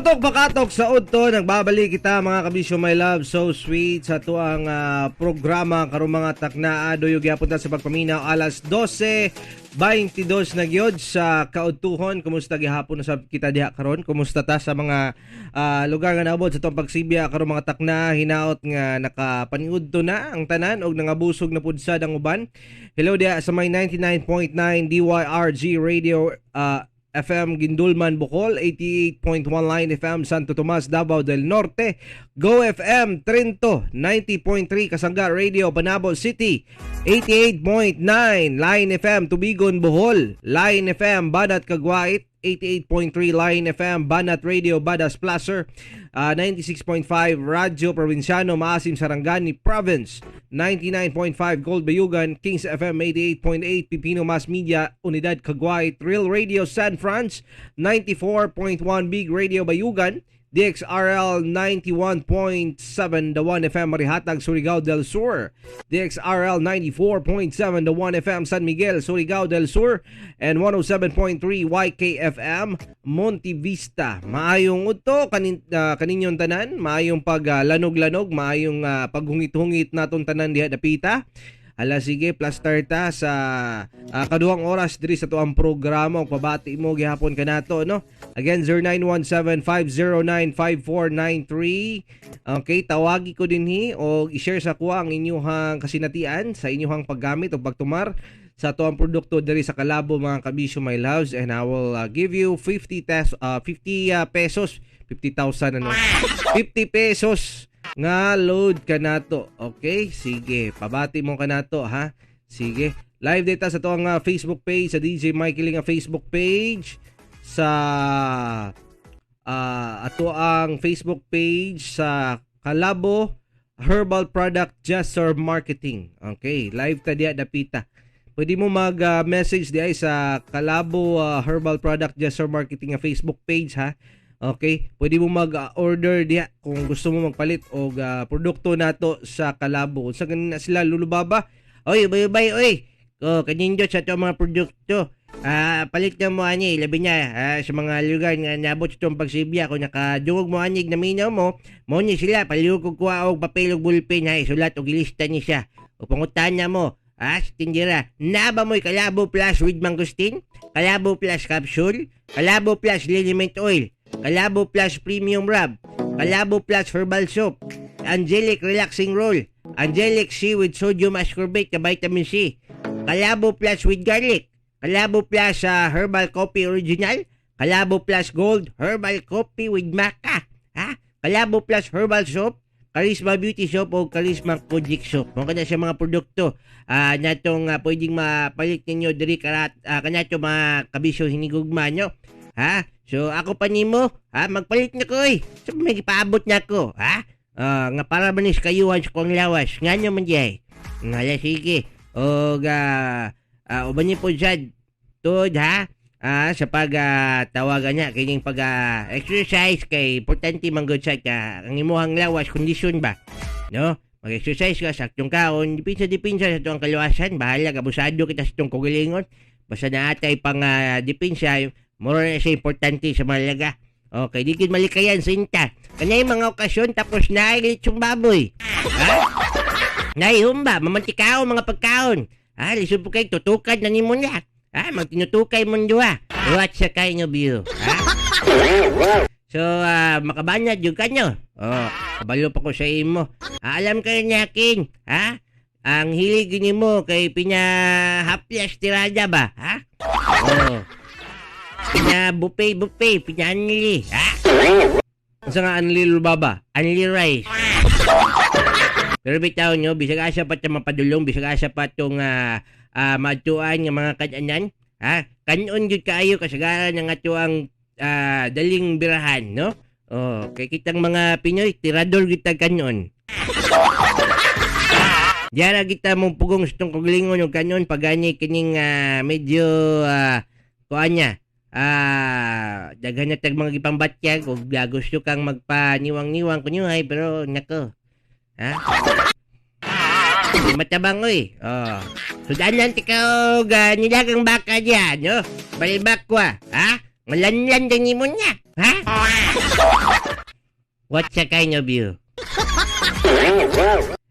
Tutok bakatok sa udto, nagbabalik kita, mga kabisyo, my love, so sweet, sa tuang programa karong mga taknaa. Duyog gyapon ta sa pagpaminaw, alas 12:22 na gyud sa kaudtuhon. Kumusta gihapon na sab kita diha karon? Kumusta ta sa mga lugar nga naabot sa tuang pagsibya karong mga takna? Hinaot nga nakapaniudto na ang tanan og nangabusog na pud sad ang uban. Hello diha sa may 99.9 DYRG Radio FM Guindulman, Bohol, 88.1 Line FM Santo Tomas, Davao del Norte, Go FM Trento, 90.3 Kasangga Radio, Panabo City, 88.9 Line FM Tubigon, Bohol, Line FM Banat, Cagwait, 88.3 Line FM Banat Radio, Badas Placer, 96.5 Radyo Provinciano Maasim, Sarangani Province, 99.5 Gold Bayugan, Kings FM 88.8 Pipino Mass Media Unidad Cagwait, Real Radio San Franz, 94.1 Big Radio Bayugan, DXRL 91.7 The 1 FM Marihatag, Surigao del Sur, DXRL 94.7 The 1 FM San Miguel, Surigao del Sur, and 107.3 YKFM Monte Vista. Maayong udto kaninyong tanan, maayong pag lanog-lanog, maayong paghungit-hungit natong tanan diha dapita. Hala sige, plaster ta sa kaduhang oras diri sa tuang programa ug pabati mo gihapon kanato, no. Again, 0917-509-5493. Okay, tawagi ko dinhi o i-share sa kuha ang inyuhang kasinatian sa inyuhang paggamit o pagtumar sa tuang produkto diri sa Kalabo, mga kabisyo, my loves, and I will give you 50 50 pesos, 50,000 ano, 50 pesos nga load kanato. Okay, sige, pabati mo kanato ha. Sige. Live data sa tuang Facebook page, sa DJ Mikey nga Facebook page, sa ato ang Facebook page sa Kalabo Herbal Product Gesture Marketing. Okay, live ta diya dapita. Pwede mo mag-message di ay sa Kalabo Herbal Product Gesture Marketing nga Facebook page ha. Okay, pwede mo mag-order diha kung gusto mo magpalit og produkto nato sa Kalabo. Unsa ganin na sila lulubaba? Oy, bay bay oy. Oh, kanindot sa to mga produkto. Palit na mo ani, labi niya sa mga lugar nga nabot sa itong pagsibya, kung nakadungog mo anig na minaw mo, mo ni sila palihog og kuha og papel ug ballpen ha, isulat og ilista ni siya. O pangutan na mo, sa tindera, naba mo'y Kalabo Plus with mangosteen, Kalabo Plus capsule, Kalabo Plus liniment oil, Kalabo Plus Premium Rub, Kalabo Plus Herbal Soap, Angelic Relaxing Roll, Angelic C with Sodium Ascorbate na Vitamin C, Kalabo Plus with Garlic, Kalabo Plus Herbal Coffee Original, Kalabo Plus Gold Herbal Coffee with Maca, ha? Kalabo Plus Herbal Soap, Charisma Beauty Soap o Charisma Kojic Soap. Mo kana siya mga produkto natong pwedeng mapalit ninyo diri karat kanato, mga kabisyo hinigugma nyo. Ha? So ako pa nimo, ha, magpalit na ko oy. So may gipaabot na ko, ha? Nga para man is kayuhan sa kong lawas. Ngano man diay. Ngala sige. Og uban niyo po sad tuod ha. Sa pag tawagan niya kining pag exercise kay importante man gud sad ka ang imuhang lawas kondisyon ba, no? Mag-exercise ka, saktong kaon, dipinsa dipinsa sa tuang kaluwasan, bahala abusado kita sa tuang kaugalingon basta naatay pang dipinsa, mura na siya importante sa malaga. Okay, di gid malikayan sinta kanay mga okasyon, tapos na lechong baboy ha, naihumba, mamantikaon mga pagkaon ha, lisod po kay tutukad na nimo niya. Ha, magtinutukay mo duha. What's a kind of you? Ha? So, makabanyad yung kanyo. Oh, kabalo pa ko sa imo. Alam kayo niya, King. Ha? Ang hilig ni mo kay pina haplas tirada ba? Ha? Oh. Pina buffet buffet, pina anli. Ha? Unsa nga anli, lubaba? Anli rice. Pero bitaw nyo, bisag asa pa ito mapadulong, bisag asa pa itong maadtuan nga mga kananan, ha? Kanon gyud kaayo kasagaran ng ato ang daling birahan, no? Oh, kay kitang mga Pinoy, tirador gyud tag kanon. Diara kita mong pugong sa itong kagalingon og kanon pag gani kining medyo kuan niya. Daghan na tag mga gipambatyag ug gusto kang magpaniwang-niwang kunyuhay, pero nako. Ha? Di matabang oy. Oh. Sudanan ti ka og nilagang baka diyan, no? Balbakwa, ha? Malanlan din nimo niya, ha? What's a kind of you?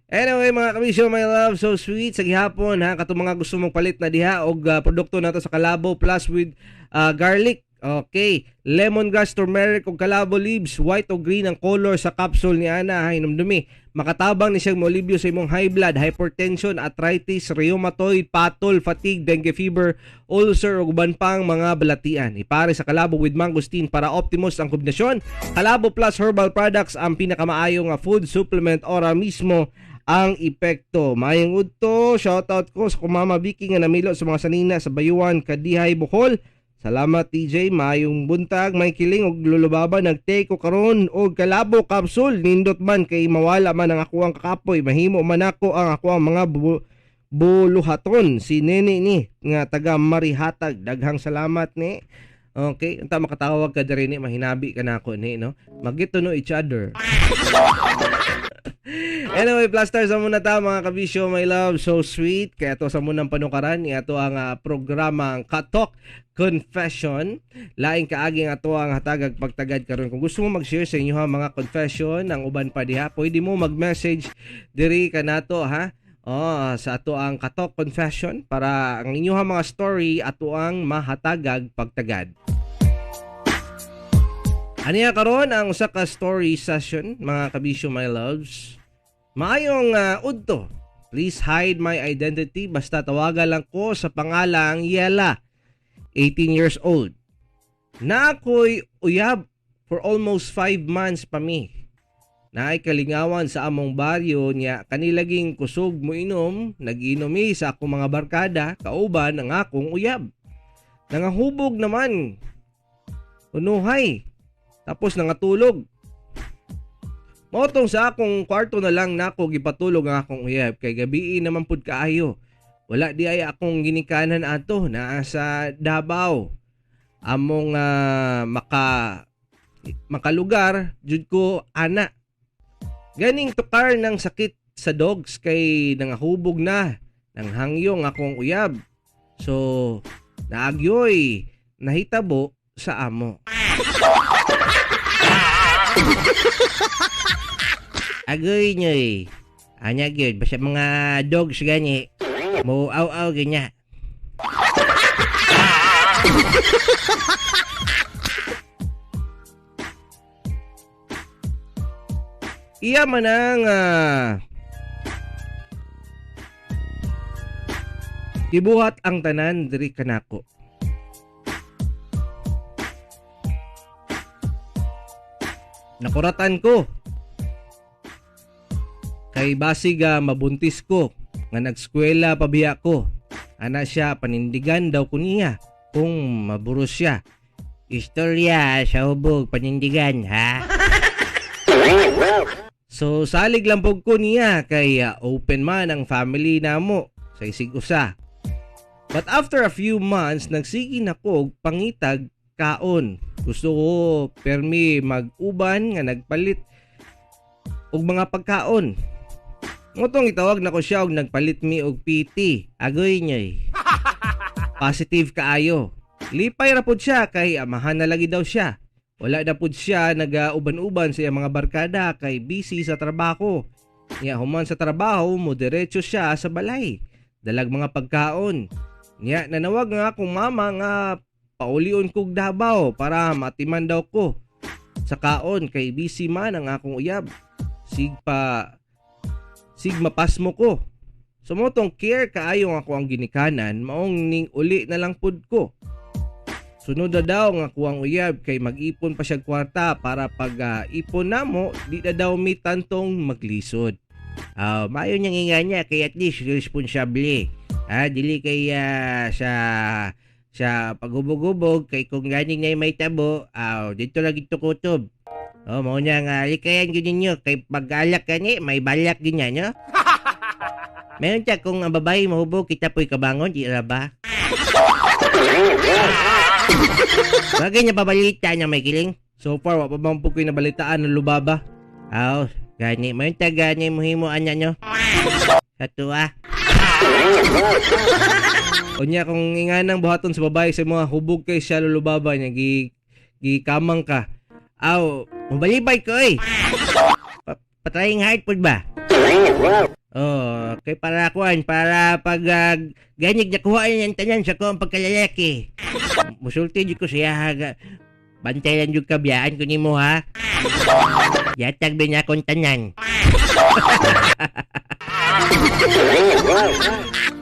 Anyway, mga kabisyo, my love, so sweet sa gihapon ha, katong mga gusto mong palit na diha og produkto nato sa Kalabo Plus with garlic. Okay, lemongrass, turmeric ug kalabo leaves, white o green ang color sa capsule ni ana ha, hinumdumi. Makatabang ni siyang molibyo sa imong high blood, hypertension, arthritis, rheumatoid, patol, fatigue, dengue fever, ulcer ug uban pang mga balatian. Ipare sa Kalabo with mangosteen para optimus ang kombinasyon. Kalabo Plus Herbal Products ang pinakamaayo nga food supplement, ora mismo ang epekto. Maayong udto, shoutout ko sa kumama Vicky nga namilo sa mga sanina sa Bayuan, Kadihay, Bohol. Salamat TJ, maayong buntag, may kiling og lulubaba, nagtake ko karon og Kalabo capsule, nindot man kay mawala man ang akuang kakapoy, mahimo man ako ang akuang mga buluhaton. Si Nene ni nga taga Marihatag, daghang salamat ni. Okay, unta makatawag ka diri ni, mahinabi ka nako ni, no? Mag-get to know each other. Anyway, plaster sa muna ta mga kabisyo, my love, so sweet. Kaya to sa munang panukaran, ato ang programa ang Katok Confession. Laing kaagi nga ato ang hatagag pagtagad karon. Kung gusto mo mag-share sa inyo ha, mga confession ang uban pa diha, pwede mo mag-message diri kanato ha. Oh, sa ato ang Katok Confession para ang inyo ha, mga story ato ang mahatagag pagtagad. Aniya karon ang usa ka story session mga kabisyo, my loves. Maayong udto. Please hide my identity, basta tawagan lang ko sa pangalang Yela, 18 years old. Na ako'y uyab for almost 5 months pa mi. Naay kalingawan sa among baryo niya kanilaging kusog mo inom, nag-inom mi sa akong mga barkada, kauban ang akong uyab. Nangahubog naman. Unuhay. Tapos nangatulog. Motong sa akong kwarto na lang nako gipatulog ang akong uyab kay gabii naman pud kaayo. Wala di ay akong ginikanan ato naa sa Davao. Among makalugar jud ko ana. Ganing tukar ng sakit sa dogs kay nangahubog na nang hangyong akong uyab. So naagyoy nahitabo sa amo. Agoy nyoy. Anya gyud basta mga dogs gani mo aw-aw ganya. Iya man ang gibuhat ang tanan diri kanako. Nakuratan ko kay basig mabuntis ko nga nagskwela pabiya ko. Ana siya panindigan daw ko niya kung maburos siya. Istorya sa hubog panindigan ha. So salig lang pug ko niya kay open man ang family namo sa isig usa. But after a few months nagsige na ko og pangitag kaon. Gusto ko permi mag-uban nga nagpalit og mga pagkaon. Ngutong itawag na ko siya og nagpalit mi og PT. Agoy nyoy. Positive kaayo. Lipay ra pud siya kay amahan na lagi daw siya. Wala na pud siya nagauban-uban sa iyang mga barkada kay busy sa trabaho. Nya human sa trabaho mo diretso siya sa balay. Dalag mga pagkaon. Nya nanawag nga akong mama nga paulion kog Davao para matiman daw ko sa kaon kay busy man ang akong uyab. Sig mapasmo ko. So motong care kaayo nga ako ang ginikanan, maong ning uli na lang pud ko. Sunod na daw nga ako ang uyab kay mag-ipon pa siya kwarta para pag ipon namo di na daw mi tantong maglisod. Maayo niyang inga niya kay at least responsable. Dili kay sa paghubog-hubog kay kung ganing na may tabo, dito lang ito kutob. Oh, mao niya nga likayan gyud ninyo kay pag-alak kani may balak gyud niya, no? Meron siya kung ang babae mahubog kita po'y kabangon, di ra ba? Bagay niya pabalita niya may kiling. So far wa pa man po ko'y nabalitaan ng lubaba. Aw, gani mayon ta gani mohimo anya nyo. Sa tuwa. Unya kung inganang buhaton sa babae sa mga hubog kay siya lulubaba niya gikamang ka. Aw, mubalibay ko eh. Patrying hard pud ba? Oh, kay para kuan, para pag ganig nakuha niya ang tanan sa ko ang pagkalalaki. Musulti jud ko siya ha. Bantay lang jud ka, biyaan ko nimo ha. Yatag ba niya akong tanan.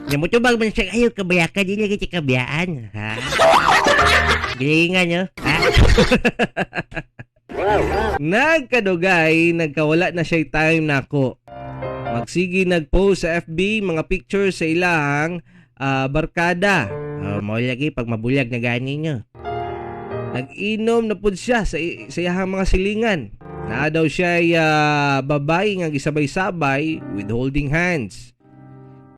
Nya mutubag man siya, ayaw kabaya ka, di lagi siya kabiyaan, ha? Gilingan nyo, ha? Nagkadugay, nagkawala na siya time nako. Magsigi nagpost sa FB mga pictures sa ilang barkada. Oh, mao lagi pag mabulag na gani nyo. Nag-inom na pud siya sa iyahang mga silingan. Naa daw siya babae nga gisabay-sabay with holding hands.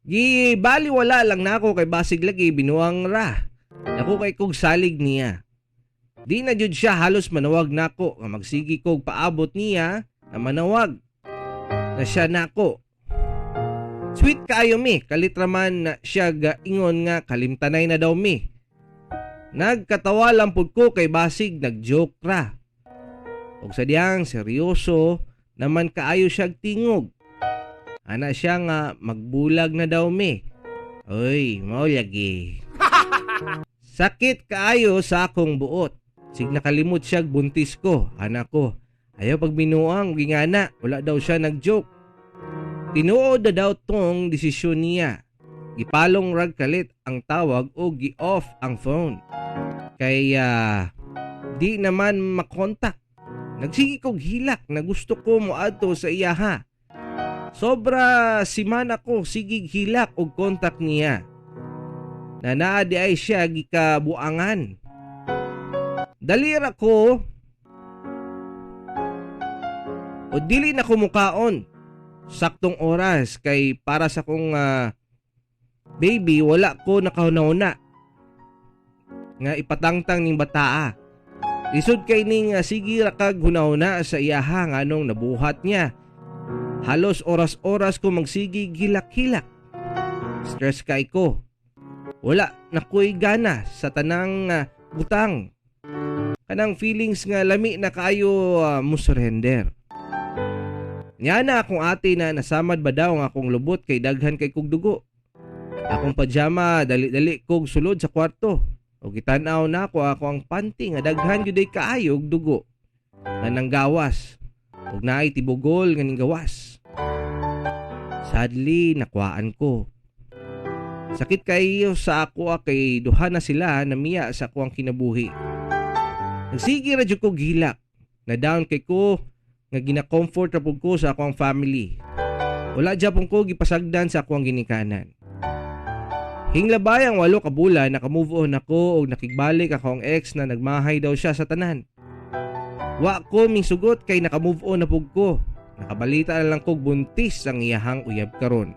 Gibali wala lang nako kay basig lagi binuang ra. Nako kay kog salig niya. Di na jud siya halos manawag nako nga magsigi kog paabot niya na manawag na siya nako. Sweet kaayo mi, kalit ra man na siya gaingon nga kalimtanay na daw mi. Nagkatawa lang pud ko kay basig nag-joke ra. Og sa diyang seryoso naman kaayo siyag tingog. Ana siya nga magbulag na daw mi. Oy, mao lagi. Sakit kaayo sa akong buot. Sig nakalimot siya buntis ko. Ana ko, ayaw pagbinuang gingana, wala daw siya nag-joke. Tinuod na daw tong desisyon niya. Gipalong rag kalit ang tawag o gi-off ang phone. Kay di naman makontak. Nagsige kog hilak na gusto ko moadto sa iyaha. Sobra simana ko sigig hilak og kontak niya. Na naa di ay siya gikabuangan. Dalira ko o dili na ko mukaon saktong oras kay para sa kong baby wala ko nakahuna-huna nga ipatangtang ning bataa. Lisod kay ning sige ra kag hunahuna sa iyaha nganong nabuhat niya. Halos oras-oras ko magsigi gilak-hilak. Stress kay ko. Wala na ko'y gana sa tanang butang. Kanang feelings nga lami na kaayo mo surrender. Nya na akong ate na nasamad ba daw ang akong lubot kay daghan kay kog dugo. Akong pajama dali-dali kog sulod sa kwarto. O gitan-aw na ako ako ang panty nga daghan gyud ay kaayo og dugo nga nanggawas. Ug naay tibugol nga ninggawas. Sadly, nakuhaan ko. Sakit kayo sa ako kay duha na sila namiya sa ako ang kinabuhi. Nagsige ra jud ko gilak. Na down kay ko nga gina-comfort ra pud ko sa ako ang family. Wala japon ko gipasagdan sa ako ang ginikanan. Hinglabay ang 8 ka bulan, naka-move on ako og nakigbalik ako ang ex na nagmahay daw siya sa tanan. Wa ko misugot kay naka-move on na pug ko. Nakabalita na lang kog buntis ang iyahang uyab karon.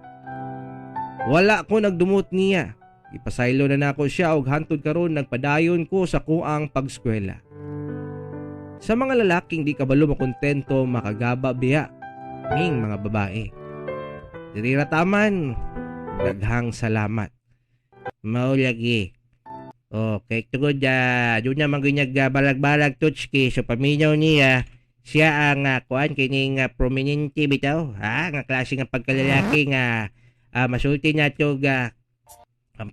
Wala ko nagdumot niya. Ipasaylo na nako siya og hantod karon nagpadayon ko sa kuang pagskwela. Sa mga lalaking di kabalo makontento makagaba biya ning mga babae. Diri ra taman, daghang salamat. Mao lagi. Okay, tugod doon na mangyunyag balag-balag tutski so paminaw niya siya ang kuan kining prominente bitaw ha nga klase nga pagkalalaki nga masulti na to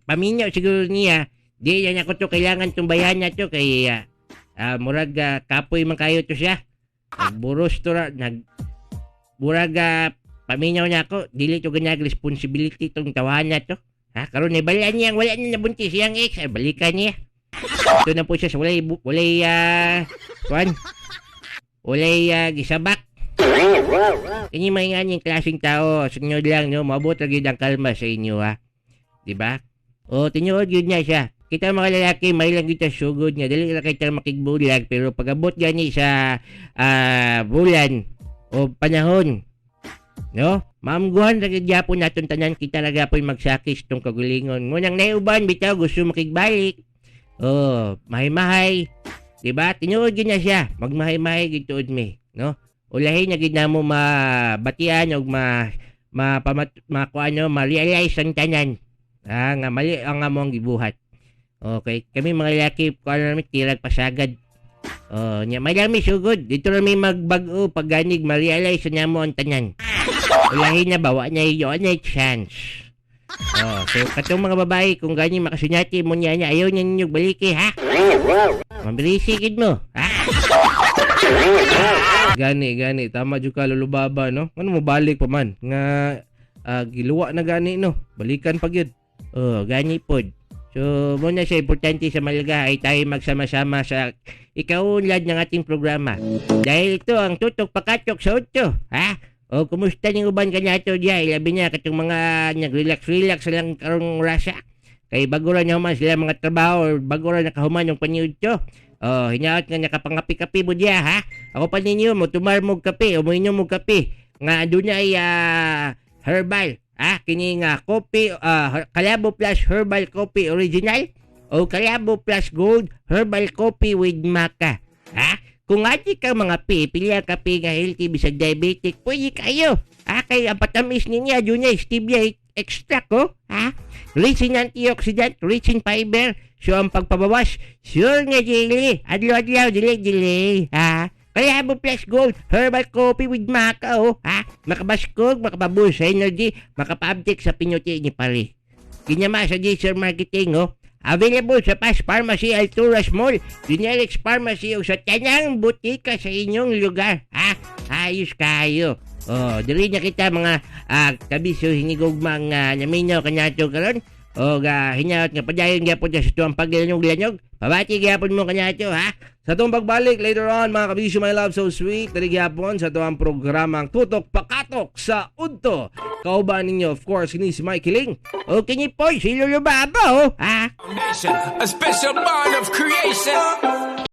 paminaw siguro niya di na nako to kailangan tumbayan na to kay murag kapoy man kayo to siya nagburos to ra nag murag paminaw na ako dili to ganyag responsibility tong tawahan na to. Ha, karon ay balian niya, wala niya nabuntis siyang ex, ay balikan niya. Ito na po siya sa walay kuan. Walay gisabak. Kini may nga niyang klaseng tao, sunod lang no, maabot ra gyud ang kalma sa inyo ha. Di ba? O tinuod gyud niya siya. Kita mga lalaki may lang gyud ta sugod nga dili ra kay ta makigbulag pero pag-abot gani sa bulan o panahon, no? Maamguhan ra gyud gyapon naton tanan kita ra gyapon magsakis tong kagulingon. Ngunang naiuban bitaw gusto makigbalik. Oh, mahay-mahay. Di ba? Tinuod gyud niya siya. Magmahay-mahay gyud tuod mi, no? Ulahin na gyud namo mabatian og ma mapamat makuan no, ma-realize ang tanan. Ah, nga mali ang among gibuhat. Okay, kami mga lalaki kuan namin tirag pasagad. Oh, nya may lang mi sugod. Dito ra mi magbag-o pag ganig ma-realize na mo ang tanan. Ulahin na ba, wa na yun na chance. Oh, so katong mga babae, kung gani makasunyati mo niya niya, ayaw niya ninyo baliki, ha? Mabilisi gid mo, ha? Gani, gani. Tama jud ka, Lolo Baba, no? Ano mo balik pa man? Nga giluwa na gani, no? Balikan pa gyud. Oh, gani pod. So, muna siya importante sa malaga ay tayo magsama-sama sa ikaunlad ng ating programa. Dahil ito ang Tutok Pakatok sa Udto, ha? O, kumusta ning uban kanya ito diya? Ilabi niya katong mga nag-relax-relax lang karong rasa. Kay bago ra naman sila mga trabaho or bago ra nakahuman yung paniudto. Oh, hinaot nga nakapangapi-kapi mo diya, ha? Ako pa ninyo, mo tumar mo kape o mo inom mo kape. Nga doon ay herbal. Ah, kini nga coffee, Kalabo Plus Herbal Coffee Original o Kalabo Plus Gold Herbal Coffee with Maca. Ha? Kung ati ka mga pi, pili ang kape nga healthy bisag diabetic, pwede kayo. Ha? Kay ang patamis niya, doon niya stevia extract, oh. Ha? Rich in antioxidant, rich in fiber. So ang pagpabawas, sure nga dili. Adlaw-adlaw, dili, dili. Ha? Kalabo Plus Gold Herbal Coffee with Maca, oh. Ha? Makabaskog, makapaboost sa energy, makapaabtik sa pinuti ni pare. Kinyama sa Jaser Marketing, oh. Available sa Pass Pharmacy, Alturas Mall, Generics Pharmacy o sa tanang butika sa inyong lugar. Ha? Ayos kayo. Oh, dili na kita mga kabisyo hinigugmang naminaw kanato karon. O ga hinaot nga padayon gyapon sa tuwang paglanog-lanog. Pabati gyapon mo kanato, ha? Sa atong pagbalik later on, mga kabisyo, my love, so sweet, dali gyapon sa atong programang Tutok Pakatok sa Udto. Kauban ninyo, of course, kini si Mike Ling. O kini po si Lolo Baba, oh, ha? A special bond of creation.